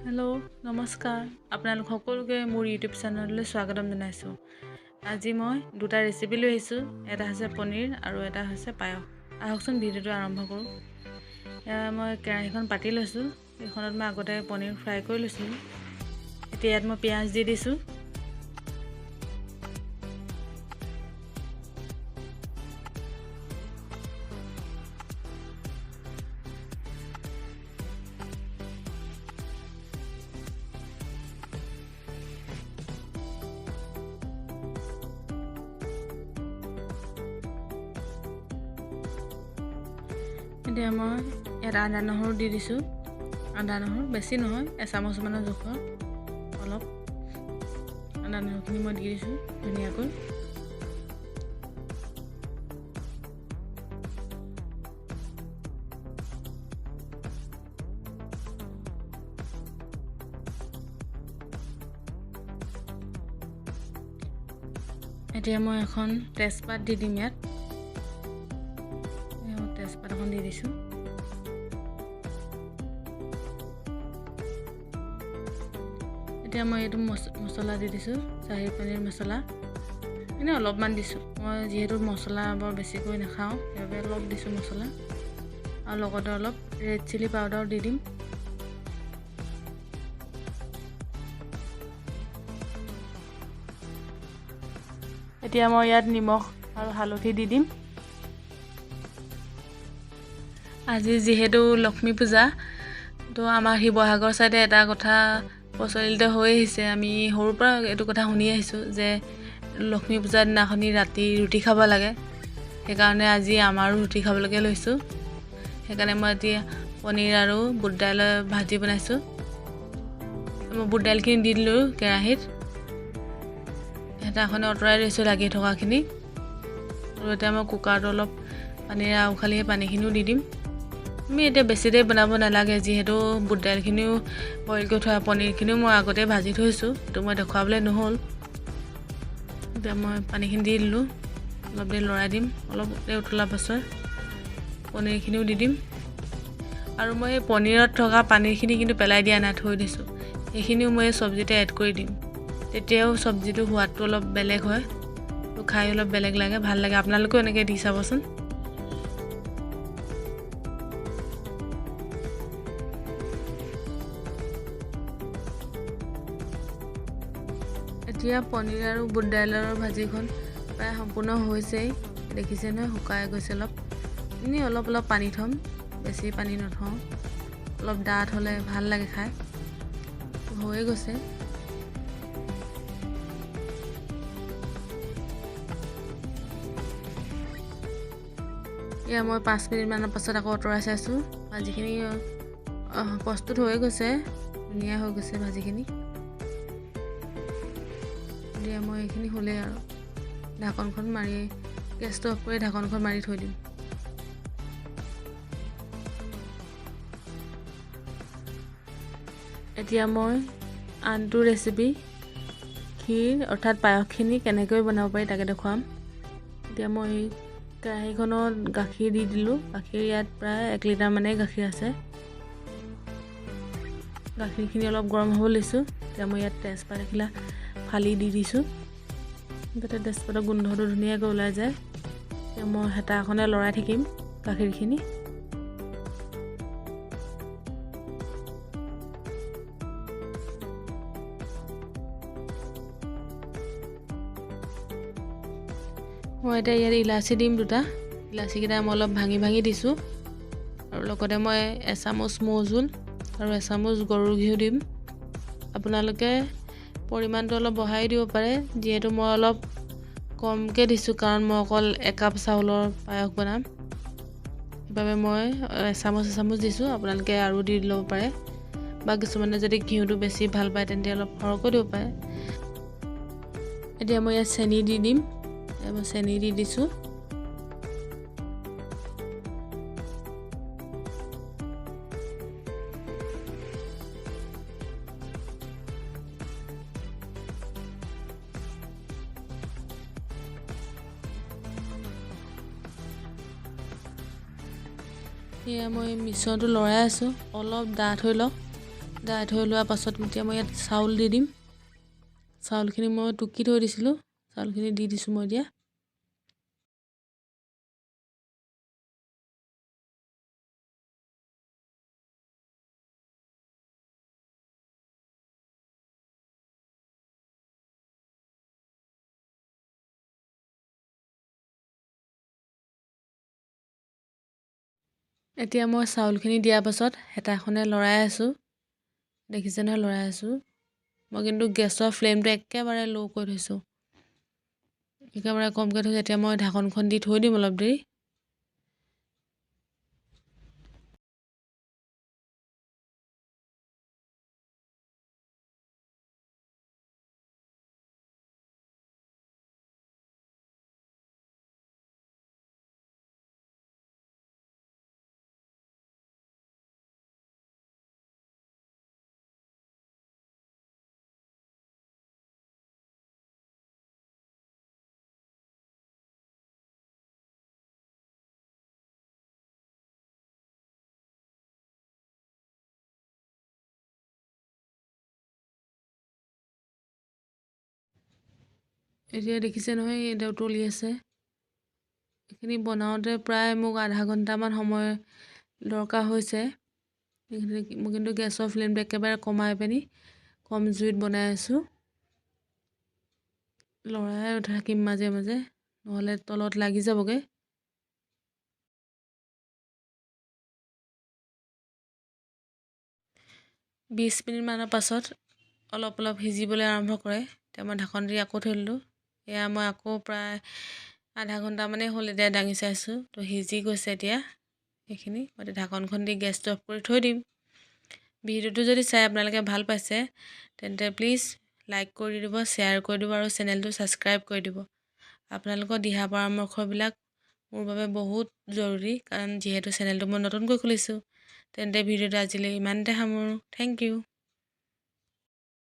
Hello' নমস্কাৰ, আপোনালোক সকলোকে মোৰ ইউটিউব চেনেললৈ স্বাগতম জনাইছোঁ। আজি মই দুটা ৰেচিপি লৈ আহিছোঁ, এটা হৈছে পনীৰ আৰু এটা হৈছে পায়স। আহকচোন ভিডিঅ'টো আৰম্ভ কৰোঁ। এয়া মই কেৰাহীখন পাতি লৈছোঁ, এইখনত মই আগতে পনীৰ ফ্ৰাই কৰি লৈছিলোঁ। এতিয়া ইয়াত মই পিঁয়াজ দি দিছোঁ। এতিয়া মই ইয়াত আদা নহৰু দি দিছোঁ। আদা নহৰু বেছি নহয়, এচামুচমানৰ জোখৰ অলপ আদা নহৰুখিনি মই দি দিছোঁ ধুনীয়াকৈ। এতিয়া মই এখন তেজপাত দি দিম। ইয়াত তেজপাত এখন দি দিছোঁ। এতিয়া মই এইটো মছলা দি দিছোঁ, চাহী পনীৰ মছলা এনেই অলপমান দিছোঁ। মই যিহেতু মছলা বৰ বেছিকৈ নাখাওঁ, সেইবাবে অলপ দিছোঁ মছলা। আৰু লগতে অলপ ৰেড চিলি পাউডাৰ দি দিম। এতিয়া মই ইয়াত নিমখ আৰু হালধি দি দিম। আজি যিহেতু লক্ষ্মী পূজা, তো আমাৰ শিৱসাগৰ চাইডে এটা কথা প্ৰচলিত হৈ আহিছে। আমি সৰুৰ পৰা এইটো কথা শুনি আহিছোঁ যে লক্ষ্মী পূজাৰ দিনাখনি ৰাতি ৰুটি খাব লাগে। সেইকাৰণে আজি আমাৰো ৰুটি খাবলৈকে লৈছোঁ। সেইকাৰণে মই এতিয়া পনীৰ আৰু বুট দাইলৰ ভাজি বনাইছোঁ। মই বুট দাইলখিনি দি দিলোঁ কেৰাহীত, হেতাখনে আঁতৰাই দিছোঁ লাগি থকাখিনি। আৰু এতিয়া মই কুকাৰত অলপ পানীৰে আউখালি সেই পানীখিনিও দি দিম। আমি এতিয়া বেছি দেৰি বনাব নালাগে, যিহেতু বুট দাইলখিনিও বইল কৰি থোৱা, পনীৰখিনিও মই আগতে ভাজি থৈছোঁ, সেইটো মই দেখুৱাবলৈ নহ'ল। এতিয়া মই পানীখিনি দি দিলোঁ, অলপ দেৰি লৰাই দিম। অলপ দেৰি উতলাৰ পাছত পনীৰখিনিও দি দিম। আৰু মই এই পনীৰত থকা পানীৰখিনি কিন্তু পেলাই দিয়া নাই, থৈ দিছোঁ। সেইখিনিও মই এই চব্জিতে এড কৰি দিম, তেতিয়াও চব্জিটোৰ সোৱাদটো অলপ বেলেগ হয়, খাই অলপ বেলেগ লাগে, ভাল লাগে। আপোনালোকেও এনেকৈ দি চাবচোন। এতিয়া পনীৰ আৰু বুট দাইলৰ ভাজিখন প্ৰায় সম্পূৰ্ণ হৈছেই। দেখিছে নহয়, শুকাই গৈছে অলপ। এনেই অলপ অলপ পানী থ'ম, বেছি পানী নথওঁ। অলপ ডাঠ হ'লে ভাল লাগে খাই। হৈয়ে গৈছে। এয়া মই 5 মিনিটমানৰ পাছত আকৌ আঁতৰাই চাইছোঁ। ভাজিখিনি প্ৰস্তুত হৈয়ে গৈছে, ধুনীয়া হৈ গৈছে ভাজিখিনি। এতিয়া মই এইখিনি হ'লেই আৰু ঢাকনখন মাৰি গেছটো অফ কৰি ঢাকনখন মাৰি থৈ দিম। এতিয়া মই আনটো ৰেচিপি ক্ষীৰ অৰ্থাৎ পায়সখিনি কেনেকৈ বনাব পাৰি তাকে দেখুৱাম। এতিয়া মই কেৰাহীখনত গাখীৰ দি দিলোঁ। গাখীৰ ইয়াত প্ৰায় 1 লিটাৰমানেই গাখীৰ আছে। গাখীৰখিনি অলপ গৰম হ'ব লৈছোঁ। এতিয়া মই ইয়াত তেজপাত এখিলা ফালি দি দিছোঁ, যাতে তেজপাতৰ গোন্ধটো ধুনীয়াকৈ ওলাই যায়। এতিয়া মই হেতাখনে লৰাই থাকিম গাখীৰখিনি। মই এতিয়া ইয়াত ইলাচি দিম দুটা। ইলাচিকেইটা মই অলপ ভাঙি ভাঙি দিছোঁ। আৰু লগতে মই এচামুচ মৌজোল আৰু এচামুচ গৰুৰ ঘিউ দিম। আপোনালোকে পৰিমাণটো অলপ বঢ়াই দিব পাৰে, যিহেতু মই অলপ কমকৈ দিছোঁ, কাৰণ মই অকল 1 কাপ চাউলৰ পায়স বনাম, সেইবাবে মই এচামুচ এচামুচ দিছোঁ। আপোনালোকে আৰু দি ল'ব পাৰে, বা কিছুমানে যদি ঘিউটো বেছি ভাল পায় তেন্তে অলপ সৰহকৈ দিব পাৰে। এতিয়া মই ইয়াত চেনি দি দিম। মই চেনি দি দিছোঁ। এয়া মই মিশ্ৰণটো লৰাই আছোঁ, অলপ ডাঠ হৈ লওক। ডাঠ হৈ লোৱাৰ পাছত এতিয়া মই ইয়াত চাউল দি দিম। চাউলখিনি মই টুকি থৈ দিছিলোঁ, চাউলখিনি দি দিছোঁ মই এতিয়া। এতিয়া মই চাউলখিনি দিয়াৰ পাছত হেতাখনে লৰাই আছোঁ, দেখিছে নহয় লৰাই আছোঁ। মই কিন্তু গেছৰ ফ্লেমটো একেবাৰে ল' কৰি থৈছোঁ, একেবাৰে কমকৈ থৈছোঁ। এতিয়া মই ঢাকনখন দি থৈ দিম অলপ দেৰি। এতিয়া দেখিছে নহয় এতিয়া উতলি আছে। এইখিনি বনাওঁতে প্ৰায় মোক আধা ঘণ্টামান সময় দৰকাৰ হৈছে। মই কিন্তু গেছৰ ফ্লেমটো একেবাৰে কমাই পিনি কম জুইত বনাই আছোঁ। লৰাই থাকিম মাজে মাজে, নহ'লে তলত লাগি যাবগৈ। 20 মিনিটমানৰ পাছত অলপ অলপ সিজিবলৈ আৰম্ভ কৰে। এতিয়া মই ঢাকন দি আকৌ থৈ দিলোঁ। এয়া মই আকৌ প্ৰায় আধা ঘণ্টামানেই হ'ল এতিয়া দাঙি চাইছোঁ, তো সিজি গৈছে এতিয়া এইখিনি। মই এতিয়া ঢাকনখন দি গেছটো অফ কৰি থৈ দিম। ভিডিঅ'টো যদি চাই আপোনালোকে ভাল পাইছে তেন্তে প্লিজ লাইক কৰি দিব, শ্বেয়াৰ কৰি দিব আৰু চেনেলটো ছাবস্ক্ৰাইব কৰি দিব। আপোনালোকৰ দিহা পৰামৰ্শবিলাক মোৰ বাবে বহুত জৰুৰী, কাৰণ যিহেতু চেনেলটো মই নতুনকৈ খুলিছোঁ। তেন্তে ভিডিঅ'টো আজিলৈ ইমানতে সামৰোঁ। Thank you.